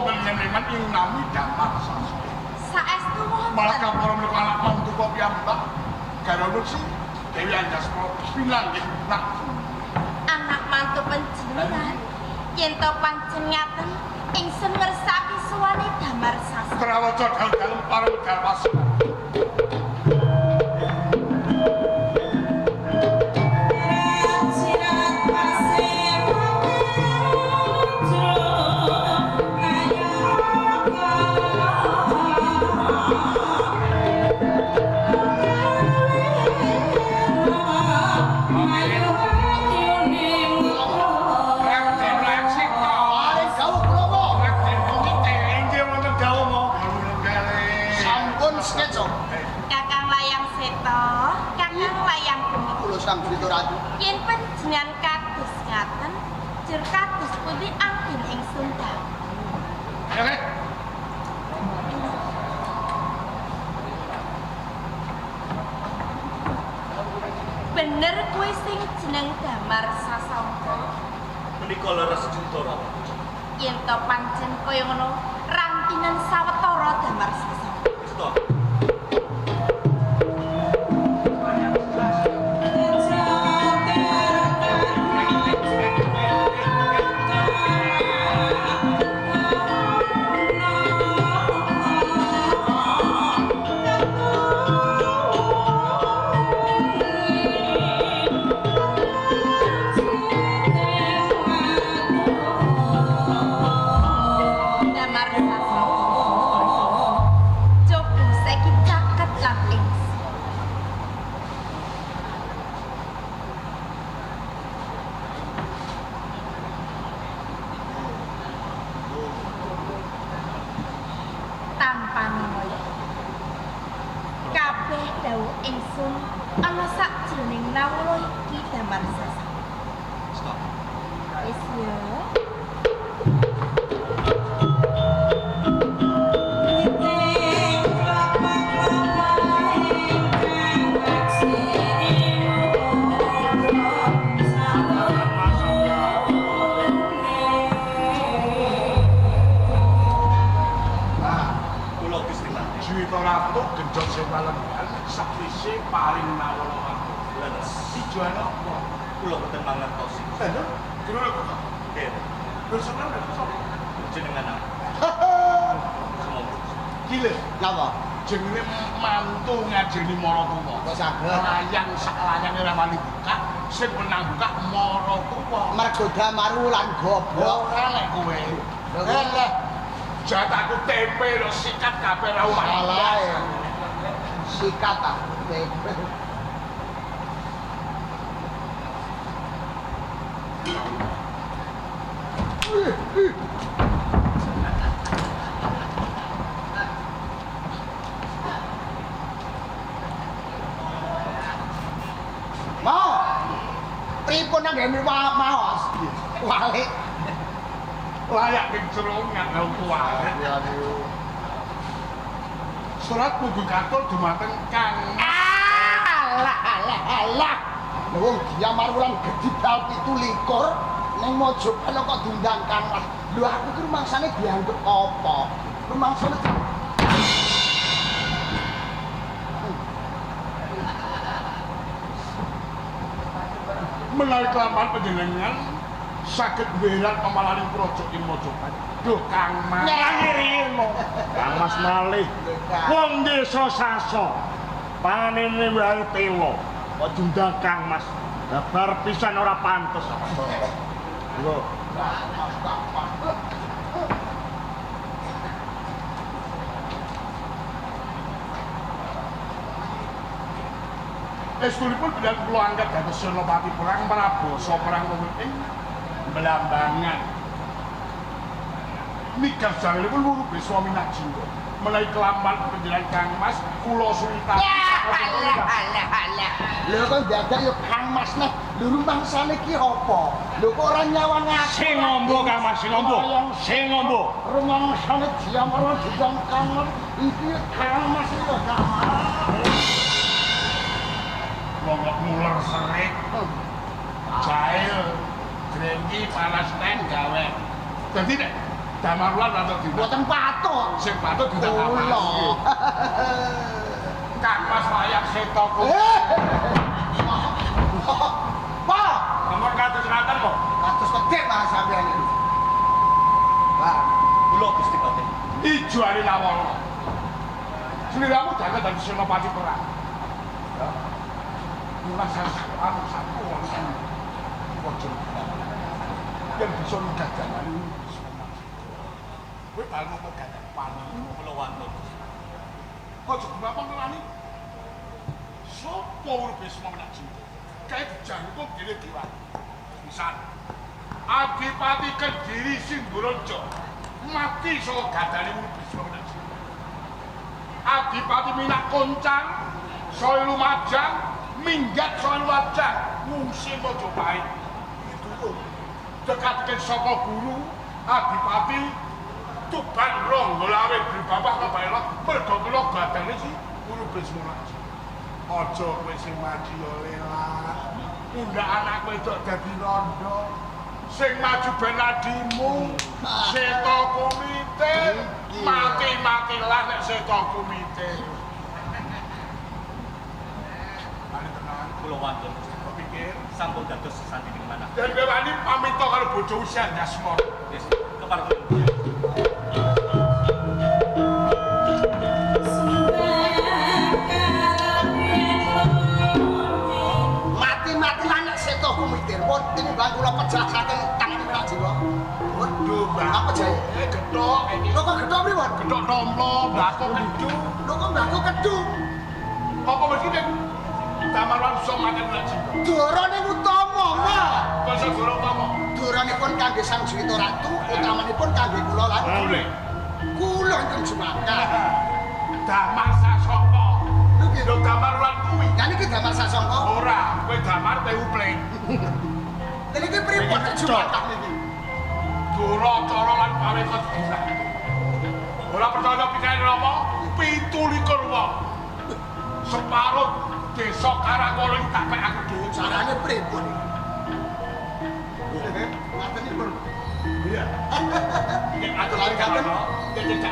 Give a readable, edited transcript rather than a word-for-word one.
Wonten nyeneman ing nami Damar Sasongko. Saestu wonten. Malah kapara menika anak mantu kok piyambak garwane si Dewi Anjasmara pinanggih nak anak mantu panjenengan. Yen to pancen ngaten ingsun ngersake suwane Damar Sasongko. Trawaca dalem pareng dalwas. Sang Juwita Ratu. Yen panjenengan kados ngaten, jur kados pundi anggen ingsun dawuh. Oke. Bener kuwi sing jeneng Damar Sasongko. Menika leres Juwita Ratu. Yen to pancen kaya ngono, rantinan sawetara Damar Sasongko. Stop. Jenenge mantu ngajeni maratuwa. Kok saged? Layang sak layange ora wani buka, sing menang buka maratuwa. Mergo Damar Wulan goblok. Ora lek kowe. Lha jatahku tempe lho sikat kabeh ra omah. Salah. Sikat ta tempe. Mau. Pripun anggene maos? Walik. Layak ing cerongan lho kuwalik. Surat pugu katul dumateng Kang. Alah alah alah. Lha wong Damar Wulan gedhi bal 27 ning Mojopet kok diundang Kang Mas. Lho aku ki rumangsane dianggep apa? Rumangsane menawi kelampahan panjenengan saged werat pemalaning praja ing Mojopet. Duh Kang Mas. Ngirimo. Kang Mas malih. Wong desa Saso. Panene wae telo. Kok diundang Kang Mas. Babar pisan ora pantes. Lho, Estunipun bidan kula angkat dados Senopati Perang Prabasa perang wonten ing Blambangan. Migas jalenipun wuru beswa minajingga. Menawi kelampahan panjenengan Kang Mas kula suwita. Alah alah alah. Lho kok dadak ya Kang Mas neh. Lho rumangsane ki apa? Lho kok ora nyawang aku. Sing ngombo Kang Mas, sing ngombo. Sing ngombo. Rumangsane Damar diundang Kang Mas. Iki Kang Mas iki lho Kang Mas. Wong kok muler serik. Jail, drengki panas ten gawe. Dadi nek Damarwulan atau diundang. Mboten patut. Sing patut diundang Kang Mas. Kula. Kang Mas layak setoku. Pak, Ampun kados ngaten mo. kados kedhek Mas sampeyan iki. Pak, Kula Gusti Patih. Ijo ari lawana. Sliramu jangan dadi senopati perang. Ya. Mula anu satu wong waja. Yang bisa nggagani. Kowe bal ngomong gagal wani. Kula wantun Gusti. Kok juga ngelani? Sopo urip Bisma menak jiwa? Kae dijangkung dene dewa. Pisan. Adipati Kediri Sinduraja mati saka gadane urip Bisma menak jiwa. Adipati Minak Koncang saya Lumajang minggat saya Lumajang ngungsi Majapahit. Iki durung. Dekat-dekat saka guru Adipati Tuban Ronggolawe Bapak kebaela mergo kula gadane si Guru Bisma Raja. Aja kowe sing maju ya lelah. Undang anak wedok dadi rondo. Sing maju ben adimu. Seta kumite. Mati-matilah nek seta kumite. Mari tenang, Kula wantun Gusti. kok pikir. Sampun dados sesandhining manah. Dan kowe wani pamit karo bojo usia Dasmara. Wis kepareng. Mati-mati lan nek seto kumitir. Pun tinimbang kula pejah saking tangane Menak Jiwa. Waduh, Mbak. Apa jae? Gethok. Lho kok gethok pripun? Gethok tomblo, mbako kedu. Lho kok mbahku kedu? Apa mesti nek Damarwan iso makan Menak Jiwa? Dorone utama, Mbak. Basa doro utama. Doronipun kangge Sang Juwita Ratu, utamanipun kangge kula lan Boleh. kula ingkang jumakah. Damar Sasongko. Lho nggih. Lho Damarwan kuwi. Lah niki Damar Sasongko. Ora, kowe Damar kowe upleng. Lha niki pripun nek jumakah niki? Doro cara lan paweka digilang. Ora percaya pikirane Rama, 27 wong. Separuh desa Karangwala iki tak pek aku dhewe. Carane pripun? Ngaten iki, Bro. Iya. Nek aku Lan lali ngaten. Nek cecak